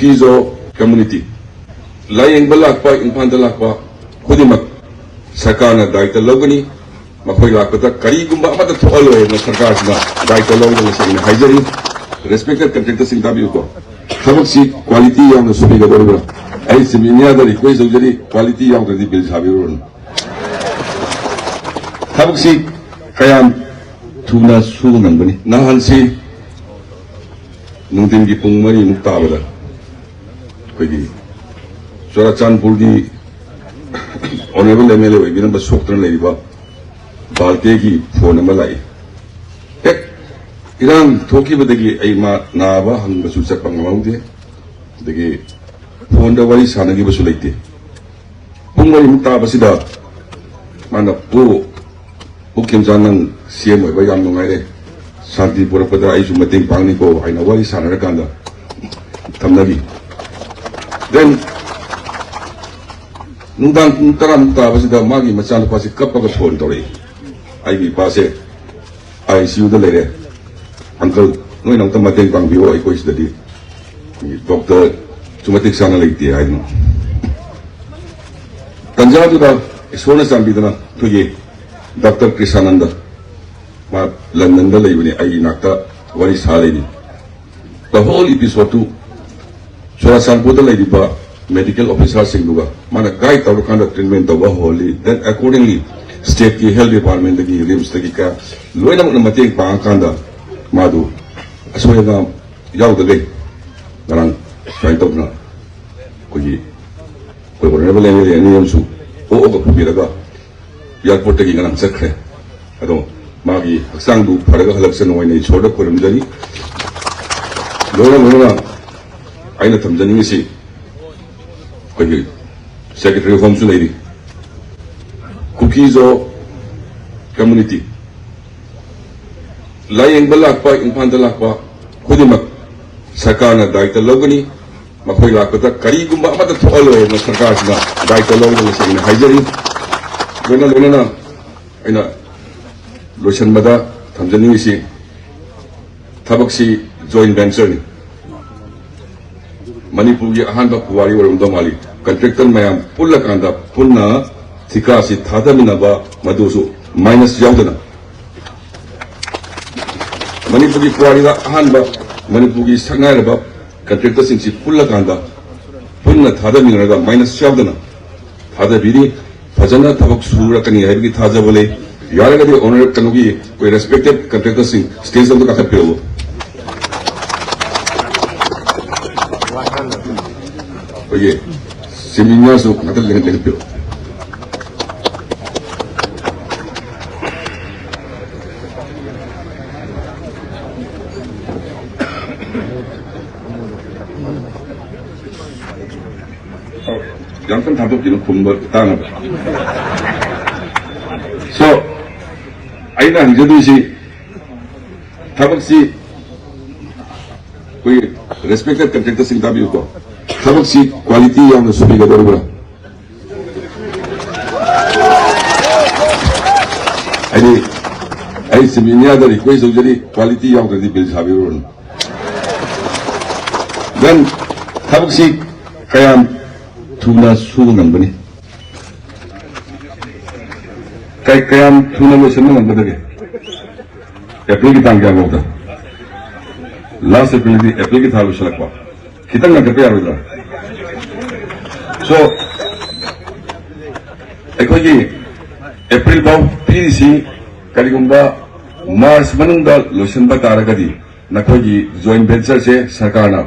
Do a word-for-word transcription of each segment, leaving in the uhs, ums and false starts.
ꯃꯤꯖꯣ community, ꯂꯥꯌꯦꯡꯕ ꯂꯥꯛꯄ, ꯏꯝꯐꯥꯜꯗ ꯂꯥꯛꯄ ꯈꯨꯗꯤꯡꯃꯛ ꯁꯔꯀꯥꯔꯅ ꯗꯥꯌꯤꯠꯇ ꯂꯧꯒꯅꯤ꯫ ꯃꯈꯣꯏ ꯂꯥꯛꯄꯗ ꯀꯔꯤꯒꯨꯝꯕ ꯑꯃꯠꯇ ꯊꯣꯛꯍꯜꯂꯣꯏ ꯍꯥꯏꯅ ꯁꯔꯀꯥꯔꯁꯤꯅ ꯗꯥꯌꯤꯠꯇ ꯂꯧꯒꯅꯤ ꯍꯥꯏꯅ ꯍꯥꯏꯖꯔꯤ꯫ ꯔꯦꯁꯄꯦꯛꯇꯦꯗ ꯀꯟꯇ꯭ꯔꯦꯛꯇꯔꯁꯤꯡ, ꯇꯥꯕꯤꯌꯨꯀꯣ꯫ ꯊꯕꯛꯁꯤ ꯀ꯭ꯋꯥꯂꯤꯇꯤ ꯌꯥꯎꯅ ꯁꯨꯕꯤꯒꯗꯧꯔꯤꯕ꯭ꯔꯥ? ꯑꯩ ꯆꯤꯐ ꯏꯟꯖꯤꯅꯤꯌꯥꯔꯗ ꯔꯤꯀ꯭ꯋꯦꯁ ꯇꯧꯖꯔꯤ, ꯀ꯭ꯋꯥꯂꯤꯇꯤ ꯌꯥꯎꯗ꯭ꯔꯗꯤ ꯕꯤꯜ ꯁꯥꯕꯤꯔꯨꯔꯅꯨ꯫ ꯊꯕꯛꯁꯤ ꯀꯌꯥꯝ ꯊꯨꯅ ꯁꯨꯕ ꯉꯝꯒꯅꯤ? ꯅꯍꯥꯟꯁꯤ ꯅꯨꯡꯊꯤꯟꯒꯤ ꯄꯨꯡ ꯃꯔꯤꯃꯨꯛ ꯇꯥꯕꯗ ꯑꯩꯈꯣꯏꯒꯤ ꯆꯨꯔꯥꯆꯥꯟꯄꯨꯔꯒꯤ ꯑꯣꯅꯔꯦꯕꯜ ꯑꯦꯝ ꯑꯦꯜ ꯑꯦ ꯑꯣꯏꯕꯤꯔꯝꯕ ꯁꯣꯛꯇꯅ ꯂꯩꯔꯤꯕ ꯕꯥꯜꯇꯦꯒꯤ ꯐꯣꯟ ꯑꯃ ꯂꯥꯛꯏ꯫ ꯍꯦꯛ ꯏꯔꯥꯡ ꯊꯣꯛꯈꯤꯕꯗꯒꯤ ꯑꯩ ꯃꯥ ꯅꯥꯕ ꯍꯪꯕꯁꯨ ꯆꯠꯄ ꯉꯝꯍꯧꯗꯦ, ꯑꯗꯒꯤ ꯐꯣꯟꯗ ꯋꯥꯔꯤ ꯁꯥꯟꯅꯈꯤꯕꯁꯨ ꯂꯩꯇꯦ꯫ ꯄꯨꯡ ꯃꯔꯤꯃꯨꯛ ꯇꯥꯕꯁꯤꯗ ꯃꯥꯅ, "ꯑꯣ, ꯑꯣ ꯈꯦꯝꯆꯥꯟ, ꯅꯪ ꯁꯤ ꯑꯦꯝ ꯑꯣꯏꯕ ꯌꯥꯝ ꯅꯨꯡꯉꯥꯏꯔꯦ, ꯁꯥꯟꯇꯤ ꯄꯨꯔꯛꯄꯗ ꯑꯩꯁꯨ ꯃꯇꯦꯡ ꯄꯥꯡꯅꯤꯀꯣ" ꯍꯥꯏꯅ ꯋꯥꯔꯤ ꯁꯥꯟꯅꯔꯀꯥꯟꯗ ꯊꯝꯅꯈꯤ꯫ ꯗꯦꯟ ꯅꯨꯡꯗꯥꯡ ꯄꯨꯡ ꯇꯔꯥꯃꯨꯛ ꯇꯥꯕꯁꯤꯗ ꯃꯥꯒꯤ ꯃꯆꯥꯅꯨꯄꯥꯁꯤ ꯀꯞꯄꯒ ꯐꯣꯟ ꯇꯧꯔꯛꯏ, "ꯑꯩꯒꯤ ꯏꯄꯥꯁꯦ ꯑꯥꯏ ꯁꯤ ꯌꯨꯗ ꯂꯩꯔꯦ, ꯑꯪꯀꯜ, ꯅꯣꯏꯅ ꯑꯝꯇ ꯃꯇꯦꯡ ꯄꯥꯡꯕꯤꯌꯣ, ꯑꯩꯈꯣꯏ ꯁꯤꯗꯗꯤ ꯗꯣꯛꯇꯔꯁꯨ ꯃꯇꯤꯛ ꯆꯥꯅ ꯂꯩꯇꯦ" ꯍꯥꯏꯗꯅ꯫ ꯇꯟꯖꯥꯗꯨꯗ ꯏꯁꯣꯔꯅ ꯆꯥꯟꯕꯤꯗꯅ ꯑꯩꯈꯣꯏꯒꯤ ꯗꯥꯛꯇꯔ ꯀ꯭ꯔꯤꯁꯥꯅꯟꯗ, ꯃꯥ ꯂꯟꯗꯟꯗ ꯂꯩꯕꯅꯤ, ꯑꯩꯒꯤ ꯏꯅꯥꯛꯇ ꯋꯥꯔꯤ ꯁꯥ ꯂꯩꯅꯤ꯫ The whole episode ꯇꯨ ꯆꯨꯔꯥꯆꯥꯟꯄꯨꯔꯗ ꯂꯩꯔꯤꯕ ꯃꯦꯗꯤꯀꯦꯜ ꯑꯣꯐꯤꯁꯥꯔꯁꯤꯡꯗꯨꯒ ꯃꯥꯅ ꯒꯥꯏꯗ ꯇꯧꯔꯀꯥꯟꯗ ꯇ꯭ꯔꯤꯠꯃꯦꯟ ꯇꯧꯕ ꯍꯧꯍꯜꯂꯤ꯫ ꯗꯦꯟ ꯑꯦꯀꯣꯔꯗꯤꯡꯂꯤ ꯁ꯭ꯇꯦꯠꯀꯤ ꯍꯦꯜꯊ ꯗꯤꯄꯥꯔꯠꯃꯦꯟꯗꯒꯤ, ꯔꯤꯝꯁꯇꯒꯤ ꯀꯌꯥ ꯂꯣꯏꯅꯃꯛꯅ ꯃꯇꯦꯡ ꯄꯥꯡꯉꯀꯥꯟꯗ ꯃꯥꯗꯨ ꯑꯁꯣꯏ ꯑꯉꯥꯝ ꯌꯥꯎꯗꯒꯩ ꯉꯔꯥꯡ ꯁꯨꯃꯥꯏꯅ ꯇꯧꯗꯅ ꯑꯩꯈꯣꯏꯒꯤ ꯑꯩꯈꯣꯏ ꯑꯣꯅꯔꯦꯕꯜ ꯑꯦꯝ ꯑꯦꯜ ꯑꯦ ꯑꯅꯤ ꯑꯃꯁꯨ ꯑꯣꯛꯑꯒ ꯄꯨꯕꯤꯔꯒ ꯑꯦꯌꯥꯔꯄꯣꯔꯠꯇꯒꯤ ꯉꯔꯥꯡ ꯆꯠꯈ꯭ꯔꯦ꯫ ꯑꯗꯣ ꯃꯥꯒꯤ ꯍꯛꯆꯥꯡꯗꯨ ꯐꯔꯒ ꯍꯜꯂꯛꯆꯅꯨ ꯍꯥꯏꯅ ꯏꯁꯣꯔꯗ ꯈꯣꯏꯔꯝꯖꯔꯤ꯫ ꯂꯣꯏꯅ ꯂꯣꯏꯅꯅ ꯑꯩꯅ ꯊꯝꯖꯅꯤꯡꯉꯤꯁꯤ, ꯑꯩꯈꯣꯏꯒꯤ ꯁꯦꯀ꯭ꯔꯦꯇꯔꯤ ꯍꯣꯝꯁꯨ ꯂꯩꯔꯤ, ꯀꯨꯀꯤꯖꯣ ꯀꯝꯃ꯭ꯌꯨꯅꯤꯇꯤ, ꯂꯥꯌꯦꯡꯕ ꯂꯥꯛꯄ, ꯏꯝꯐꯥꯜꯗ ꯂꯥꯛꯄ ꯈꯨꯗꯤꯡꯃꯛ ꯁꯔꯀꯥꯔꯅ ꯗꯥꯌꯤꯠꯇ ꯂꯧꯒꯅꯤ꯫ ꯃꯈꯣꯏ ꯂꯥꯛꯄꯗ ꯀꯔꯤꯒꯨꯝꯕ ꯑꯃꯠꯇ ꯊꯣꯛꯍꯜꯂꯣꯏ ꯍꯥꯏꯅ ꯁꯔꯀꯥꯔꯁꯤꯅ ꯗꯥꯌꯤꯠꯇ ꯂꯧꯒꯅꯤ ꯍꯥꯏꯅ ꯍꯥꯏꯖꯔꯤ꯫ ꯂꯣꯏꯅ ꯂꯣꯏꯅꯅ ꯑꯩꯅ ꯂꯣꯏꯁꯤꯟꯕꯗ ꯊꯝꯖꯅꯤꯡꯉꯤꯁꯤ, ꯊꯕꯛꯁꯤ ꯖꯣꯏꯟ ꯚꯦꯟꯆꯔꯅꯤ꯫ ꯃꯅꯤꯄꯨꯔꯒꯤ ꯑꯍꯥꯟꯕ ꯄꯨꯋꯥꯔꯤ ꯑꯣꯏꯔꯝꯗꯧ ꯃꯥꯜꯂꯤ꯫ ꯀꯟꯇ꯭ꯔꯦꯛꯇꯔ ꯃꯌꯥꯝ ꯄꯨꯜꯂꯀꯥꯟꯗ ꯄꯨꯟꯅ ꯊꯤꯀꯥꯁꯤ ꯊꯥꯗꯃꯤꯟꯅꯕ, ꯃꯗꯨꯁꯨ ꯃꯥꯏꯅꯁ ꯌꯥꯎꯗꯅ꯫ ꯃꯅꯤꯄꯨꯔꯒꯤ ꯄꯨꯋꯥꯔꯤꯗ ꯑꯍꯥꯟꯕ ꯃꯅꯤꯄꯨꯔꯒꯤ ꯁꯛꯅꯥꯏꯔꯕ ꯀꯟꯇ꯭ꯔꯦꯛꯇꯔꯁꯤꯡꯁꯤ ꯄꯨꯜꯂꯀꯥꯟꯗ ꯄꯨꯟꯅ ꯊꯥꯗꯃꯤꯟꯅꯔꯒ ꯃꯥꯏꯅꯁ ꯌꯥꯎꯗꯅ ꯊꯥꯗꯕꯤꯔꯤ꯫ ꯐꯖꯅ ꯊꯕꯛ ꯁꯨꯔꯛꯀꯅꯤ ꯍꯥꯏꯕꯒꯤ ꯊꯥꯖꯕ ꯂꯩ꯫ ꯌꯥꯔꯒꯗꯤ ꯑꯣꯅꯔ ꯀꯩꯅꯣꯒꯤ ꯑꯩꯈꯣꯏ ꯔꯦꯁꯄꯦꯛꯇꯦꯠ ꯀꯟꯇ꯭ꯔꯦꯛꯇꯔꯁꯤꯡ ꯁ꯭ꯇꯦꯖ ꯑꯝꯇ ꯀꯥꯈꯠꯄꯤꯔꯛꯎ꯫ ꯑꯩꯈꯣꯏꯒꯤ ꯆꯤꯞ ꯏꯟꯖꯤꯅꯤꯌꯥꯔꯁꯨ ꯉꯥꯛꯇ ꯂꯦꯡ-, ꯂꯦꯡꯍꯟꯕꯤꯔꯛꯎ꯫ ꯌꯥꯝ ꯀꯟꯅ ꯊꯥꯗꯣꯛꯇꯦꯅ ꯈꯨꯝꯕ ꯇꯥꯅꯕ꯫ So, ꯑꯩꯅ ꯍꯪꯖꯗꯣꯏꯁꯤ, ꯊꯕꯛꯁꯤ ꯑꯩꯈꯣꯏ ꯔꯦꯁꯄꯦꯛꯇꯦꯠ ꯀꯟꯇ꯭ꯔꯦꯛꯇꯔꯁꯤꯡ ꯇꯥꯕꯤꯌꯨꯀꯣ, ꯊꯕꯛꯁꯤ ꯀ꯭ꯋꯥꯂꯤꯇꯤ ꯌꯥꯎꯅ ꯁꯨꯕꯤꯒꯗꯧꯔꯤꯕ꯭ꯔꯥ? ꯍꯥꯏꯗꯤ, ꯑꯩ ꯆꯤꯞ ꯏꯟꯖꯤꯅꯤꯌꯥꯔꯗ ꯔꯤꯀ꯭ꯋꯦꯁ ꯇꯧꯖꯔꯤ, ꯀ꯭ꯋꯥꯂꯤꯇꯤ ꯌꯥꯎꯗ꯭ꯔꯗꯤ ꯕꯤꯜ ꯁꯥꯕꯤꯔꯨꯔꯅꯨ꯫ Then ꯊꯕꯛꯁꯤ ꯀꯌꯥꯝ ꯊꯨꯅ ꯁꯨꯕ ꯉꯝꯒꯅꯤ? ꯀꯩ-, ꯀꯌꯥꯝ ꯊꯨꯅ ꯂꯣꯏꯁꯤꯟꯕ ꯉꯝꯒꯗꯒꯦ? ꯑꯦꯄ꯭ꯔꯤꯜꯒꯤ ꯇꯥꯡ ꯀꯌꯥ ꯐꯥꯎꯗ? Last ꯑꯦꯄ꯭ꯔꯤꯜꯗꯤ, ꯑꯦꯄ꯭ꯔꯤꯜꯒꯤ ꯊꯥ ꯂꯣꯏꯁꯤꯜꯂꯛꯄ꯫ ꯈꯤꯇꯪ ꯉꯟꯈꯠꯄ ꯌꯥꯔꯣꯏꯗ꯭ꯔꯥ? So, ꯑꯩꯈꯣꯏꯒꯤ ꯑꯦꯄ꯭ꯔꯤꯜ ꯐꯥꯎ ꯄꯤꯔꯤꯁꯤ, ꯀꯔꯤꯒꯨꯝꯕ ꯃꯥꯔꯆ ꯃꯅꯨꯡꯗ ꯂꯣꯏꯁꯤꯟꯕ ꯇꯥꯔꯒꯗꯤ, ꯅꯈꯣꯏꯒꯤ ꯖꯣꯏꯟ ꯚꯦꯟꯆꯔꯁꯦ ꯁꯔꯀꯥꯔꯅ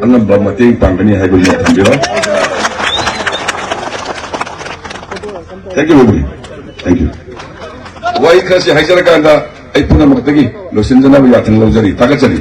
ꯑꯉꯝꯕ ꯃꯇꯦꯡ ꯄꯥꯡꯒꯅꯤ ꯍꯥꯏꯕ ꯑꯃ ꯊꯝꯕꯤꯔꯣ꯫ Thank you, ꯂꯣꯏꯕꯤꯔꯦ꯫ Thank you꯫ ꯋꯥꯍꯩ ꯈꯔꯁꯤ ꯍꯥꯏꯖꯔꯀꯥꯟꯗ ꯑꯩ ꯄꯨꯝꯅꯃꯛꯇꯒꯤ ꯂꯣꯏꯁꯤꯟꯖꯅꯕ ꯌꯥꯊꯪ ꯂꯧꯖꯔꯤ꯫ ꯊꯥꯒꯠꯆꯔꯤ꯫